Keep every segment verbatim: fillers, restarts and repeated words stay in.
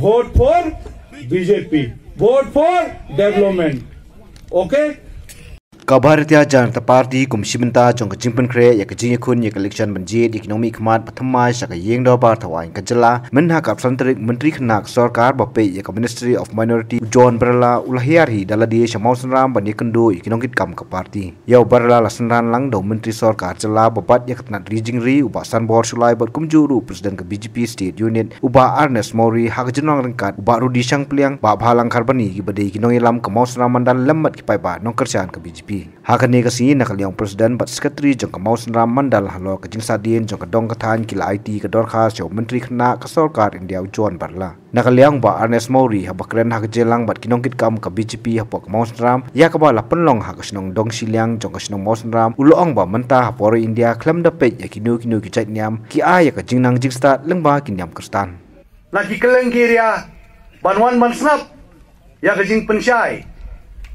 Vote for B J P. Vote for development. Okay? Ka Bharatiya Janata Party kum shi bynta jong ka jingpynkhreh ïa ka jingïakhun ïa ka election ban jied ïa ki nongmihkhmat ba thymmai sha ka ïing dorbar thawaiñ ka jylla, mynha ka arphew san tarik, Myntri Khynnah ka sorkar ba peit ïa ka Ministry of Minority, u John Barla, u la hiar hi da lade sha Mawsynram ban ïakynduh ïa ki nongkitkam ka party. Ïa u Barla la synran lang da u Myntri Sorkar Jylla ba bat ïa ka tnat ri jingri, u Bah Sanbor Shullai, bad kumjuh ruh u President ka B J P State Unit, u Bah Ernest Mawrie, ha ka jinglong ryngkat u Bah Rudy Shangpliang, Bah Bhalang Kharbani, kiba dei ki nongïalam ka Mawsynram Mandal lem bad ki paidbah nongkyrshan ka B J P. Ha kane ka sngi, na ka liang u President bad Secretary jong ka Mawsynram Mandal halor ka jingsahdien jong ka dong ka thaiñ ki la aiti ka dorkhas sha u Myntri Khynnah ka sorkar India u John Barla. Na ka liang u Bah Ernest Mawrie haba kren ha ka jingïalang bad ki nongkitkam ka B J P hapoh ka Mawsynram, ïa kaba la pynlong ha ka shnong Dongshiliang jong ka shnong Mawsynram, u la ong ba mynta ha baroh India khlem da peit ïa kino kino ki jait niam, ki ai ïa ka jingnang jingstad lyngba ki niam Khristan. Na ki kylleng ki area ban wan ban sngap ïa ka jingpynshai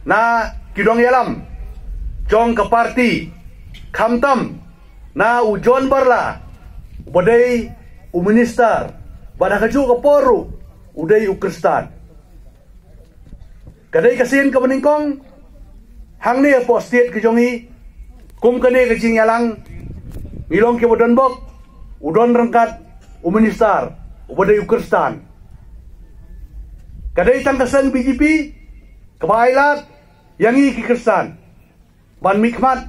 na ki dong ïalam jong ka party, khamtam na u John Barla, uba dei u minister, bad ha kajuh ka por ruh u dei u Khristan. Ka dei ka sien kaba nyngkong hangne hapoh state ka jong ngi, kum kane ka jingïalang, ngi long kiba don bok, u don ryngkat u minister uba dei u Khristan. Ka dei tang ka seng B J P kaba ai lad ïa ngi ki Khristan ban mihkhmat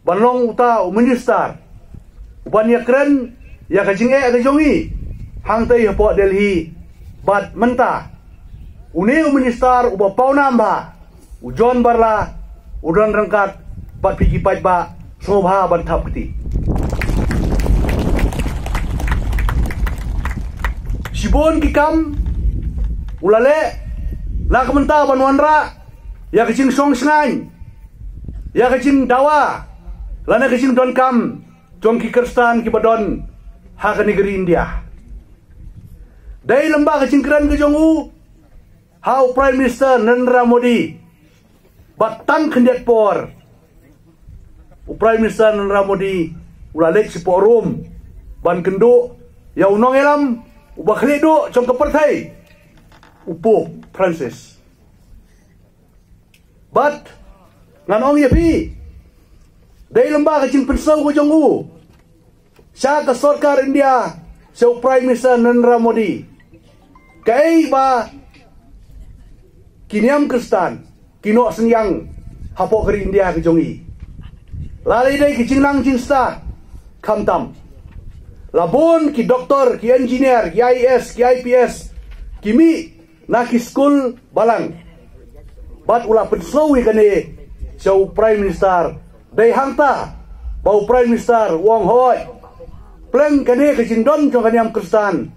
ban long uta u minister uban ïakren ïa ka jingeh ka jong ngi hangtei hapoh Delhi. Bad mynta une u minister uba pawnam bha, u John Barla, u don ryngkat bad phi ki paidbah, sngewbha ban thap kti. Shibun ki kam u la leh na ka bynta ban wanrah ïa ka jingshong shngaiñ, ïa ka jingdawa lane ka jingdonkam jong ki Khristan kiba don ha kane ka ri India. Dei lyngba ka jingkren ka jong u ha u Prime Minister Narendra Modi, ba tang khyndiat por u Prime Minister Narendra Modi u la leit shapoh Rome ban kynduh ïa u nongïalam uba khlieh duh jong ka pyrthei, u Pope Francis. Bad ngan ong ïa phi, dei lyngba ka jingpynsngew ka jong u sha ka sorkar India, sha u Prime Minister Narendra Modi, kaei ba ki niam Khristan ki noh synñiang hapoh ka ri India ka jong ngi. La dei dei ki jingnang jingstad, khamtam la bun ki doktor, ki engineer, ki I A S, ki I P S ki mih na ki skul balang. Bad u la pynsngew ïa kane sha u Prime Minister. Dei hangta ba u Prime Minister u ong, hooid, pleng kane ka jingdon jong ka niam Khristan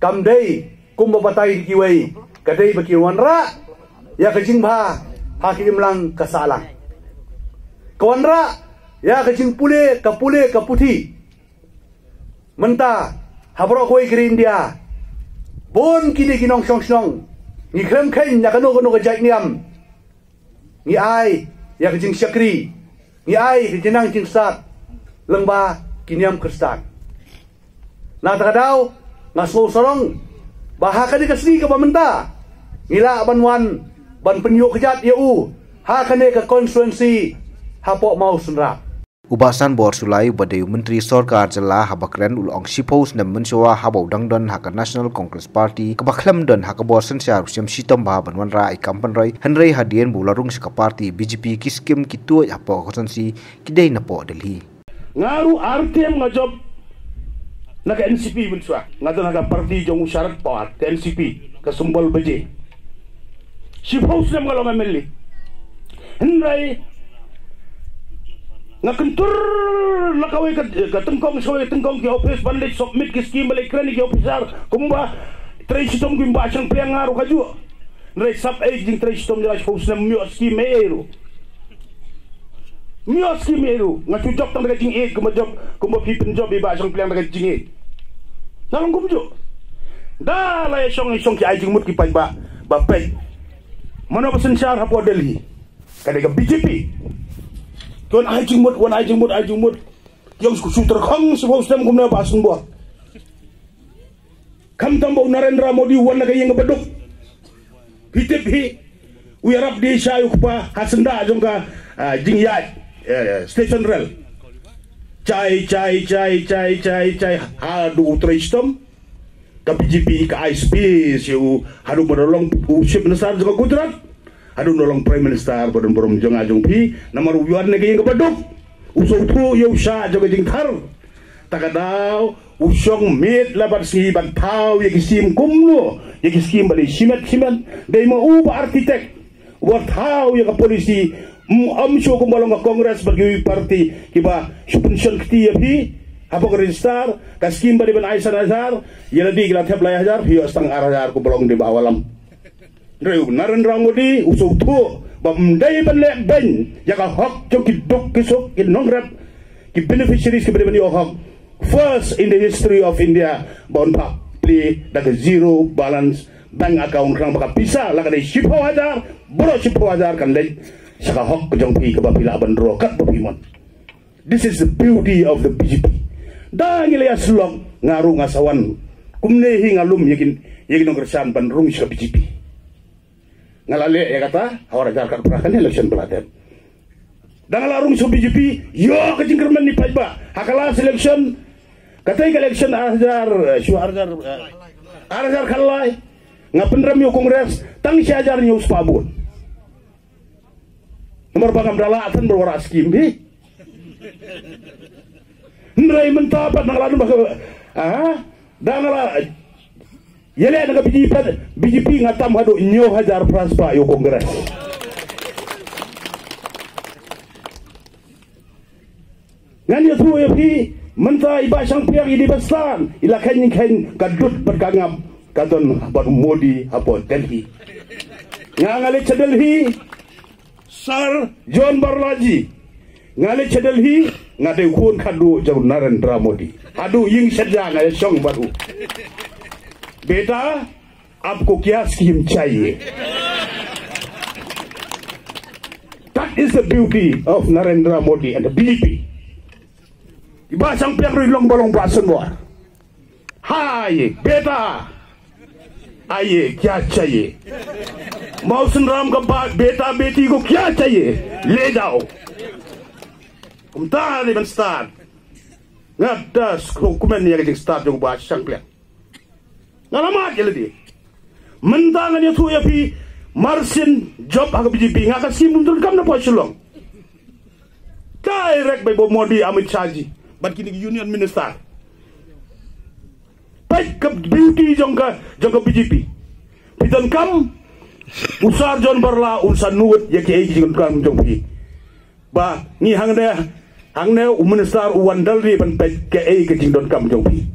kam dei kumba batai da kiwei, ka dei ba ki wanrah ïa ka jingbha ha ka imlang ka sahlang. Ka wanrah ïa ka jingpule, ka pule ka puthi. Mynta ha baroh kawei ka ri India, bun kine ki nongshong shnong, ngi khlem kheiñ na kano kano ka jait niam, ngi ai ïa ka jingshakri, ngi ai ka jingnang jingstad lyngba ki niam Khristan. Na kata ka daw, nga sngew sarong ba ha kane ka sngi kaba mynta ngi lah ban wan ban pynïoh kjat ïa u ha kane ka constituency hapoh Mawsynram. U Bah Sanbor Shullai, uba dei u Myntri Sorkar Jylla, haba kren u la ong shiphew snem mynshuwa haba u dang don ha ka National Congress Party, kaba khlem don ha ka bor synshar u shem shitom bha ban wanrah ïa ki kam pynroi, hynrei hadien ba u la rung sha ka party B J P, ki skim ki tuid hapoh ka constituency ki dei napoh Delhi. Nga ruh ar term nga jop na ka N C P mynshuwa. Nga don ha ka party jong u Sharad Pawar, ka N C P, ka symbol baje. Shiphew snem nga long M L A. Hynrei nga kyntur na kawei ka, ka tyngkong sha kawei ka tyngkong, ki office ban leit submit ki skim, ban leit kren ïa ki officer, kumba trei shitom ki Bah Shangpliang, nga ruh kajuh. Hynrei sap ei ka jingtrei shitom jong nga shiphew snem, ym ïoh skim ei ei ruh. Ym ïoh skim ei ei ruh. Nga shu jop tang da ka jingïeit kumba jop, kumba phi pynjop ïa i Bah Shangpliang da ka jingïeit. Nga long kumjuh. Da la ïa shong, ïa shong ki ai jingmut ki paidbah ba peit. Mano ba synshar hapoh Delhi? Ka dei ka B J P. Ki wan ai jingmut, wan ai jingmut, ai jingmut. Ki ong shu, shu tyrkhong shiphew snem kumne Bah Sanbor. Khamtam ba u Narendra Modi u wan na ka ïing kaba duk. Phi tip hi, u ïarap dei sha u kpa ha syndah jong ka, ah, jingïaid, eh, station rail. Chai, chai, chai, chai, chai, chai, haduh u trei shitom. Ka B J P ka ai space ïa u, haduh ba u long u Chief Minister jong ka Gujarat. Haduh u long Prime Minister ba don burom jong nga jong phi. Namar u wan na ka ïing kaba duk. U sngewthuh ïa u sha jong ka jingthar. Ta ka daw u shong miet la bad sngi ban thaw ïa ki skim kumno, ïa ki skim ba dei shimet shimet. Dei ma u ba architect. Wat thaw ïa ka policy, mm, ym shu kumba long ka Congress bad kiwei party kiba shu pension kti ïa phi hapoh ka register, ka skim ba dei ban ai san hajar, ïa lade ki la thep lai hajar, phi ïoh tang ar hajar kumba long dei ba wallam. Hynrei u Narendra Modi u sngewthuh ba ym dei ban leh beiñ ïa ka hok jong ki duk ki suk ki nongrep, ki beneficiaries kiba dei ban ïoh hok. First in the history of India ba un phah plie da ka zero balance bank account, khnang ba ka pisa la ka dei shiphew hajar, baroh shiphew hajar kan leit sha ka hok ka jong phi kaba phi lah ban draw kat ba phi mon. This is the beauty of the B J P. Da ngi la ïasyllok, nga ruh nga sa wan. Kumne hi nga lum ïa ki, ïa ki nongkyrshan ban rung sha ka B J P. Nga la leh ïa kata ha u ar hajar khatphra, ka election ba la dep. Da nga la rung sha B J P, ïoh ka jingkyrmen ne paidbah. Ha ka last election, katei ka election ar hajar, eh, shu ar hajar, eh, ar hajar khatlai. Nga pynrem ïa u Congress tang shi hajar hynñiew spah bun. Namar ba ngam da lah than ba u wanrah skim hi. Hynrei mynta pat nga la don ba ka, ah, da nga la ïaleh na ka B J P, B J P nga tam haduh hynñiew hajar phra spah ïa u Congress. Ngan ïathuh ïa phi, mynta i Bah Shangpliang i dei ban stad, i la kheiñ kheiñ ka dud bad ka ngap ka don bad u Modi hapoh Delhi. Nga, nga leit sha Delhi, Sir John Barlaji. Nga leit sha Delhi, nga dei u khun khatduh jong u Narendra Modi. Haduh ïing shetja nga ïashong bad u. Beta, आपको क्या स्कीम चाहिए? That is the beauty of Narendra Modi and the B J P. I Bah Shangpliang ruh i long ba long Bah Sunwar. Hai, beta, आइए, क्या चाहिए? Mawsynram ka ba, beta beti ko kya chahiye? Le jao. Kumta dei ban stad. Nga da sngewkmen ïa ka jingstad jong u Bah Shangpliang. Nga la mad ïa lade. Mynta ngan ïathuh ïa phi, marsien jop ha ka B J P, nga ka skim bym donkam na poh Shillong. Direct bai ba u Modi, Amit Shah ji bad kine ki union minister. Peit ka beauty jong ka, jong ka B J P. Phi donkam u Sir John Barla un sa nud ïa kiei ki jingdonkam jong phi. Ba ngi hangne, hangne u minister u wan da lade ban peit kaei ka jingdonkam jong phi.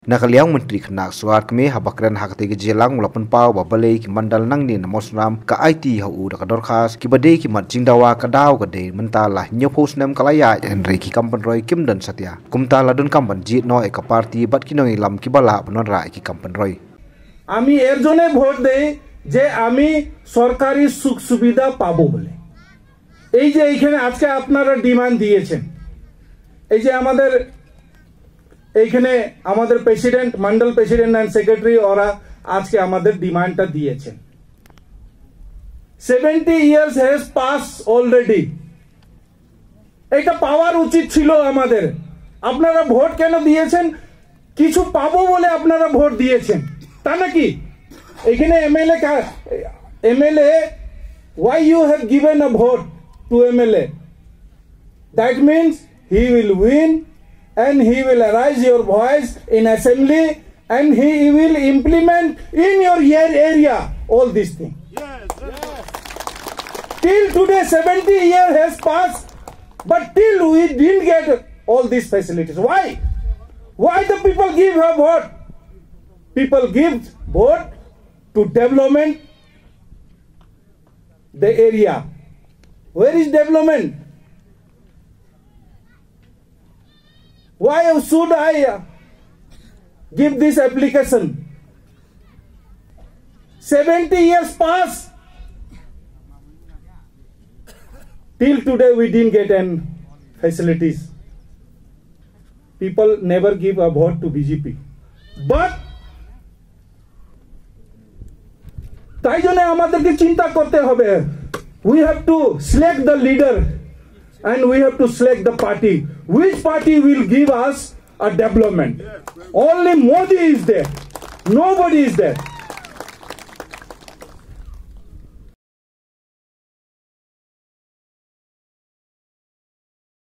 Na ka liang u Myntri Khynnah Sorkar Kmie haba kren ha katei ka jingïalang u la pynpaw ba balei ki mandal nangne na Mawsynram ka aiti ha u da ka dorkhas kiba dei ki mat jingdawa, ka daw ka dei mynta la hynñiewphew snem ka la ïaid hynrei ki kam pynroi kim don satia. Kumta la donkam ban jied noh ïa ka party bad ki nongïalam kiba lah ban wanrah ïa ki kam pynroi. আমি এর জন্য ভোট দেই যে আমি সরকারি সুখ সুবিধা পাবো বলে। এই যে এইখানে আজকে আপনারা ডিমান্ড দিয়েছেন, এই যে আমাদের এইখানে আমাদের প্রেসিডেন্ট, মন্ডল প্রেসিডেন্ট অ্যান্ড সেক্রেটারি, ওরা আজকে আমাদের ডিমান্ডটা দিয়েছেন। Seventy years has passed already. এটা পাওয়ার উচিত ছিল আমাদের। আপনারা ভোট কেন দিয়েছেন? কিছু পাবো বলে আপনারা ভোট দিয়েছেন, তা নাকি? এখানে এমএলএ, এমএলএ, why you have given a vote to MLA? That means he will win and he will raise your voice in assembly and he will implement in your, your area all these things. Till today, seventy year has passed, but till we didn't get all these facilities. Why? Why the people give a vote? People give vote to development the area. Where is development? Why should I, uh, give this application? Seventy years pass. Till today we didn't get an facilities. People never give a vote to B J P. But তাই জন্য আমাদেরকে চিন্তা করতে হবে, we have to select the leader and we have to select the party, which party will give us a development. Only Modi is there, nobody is there.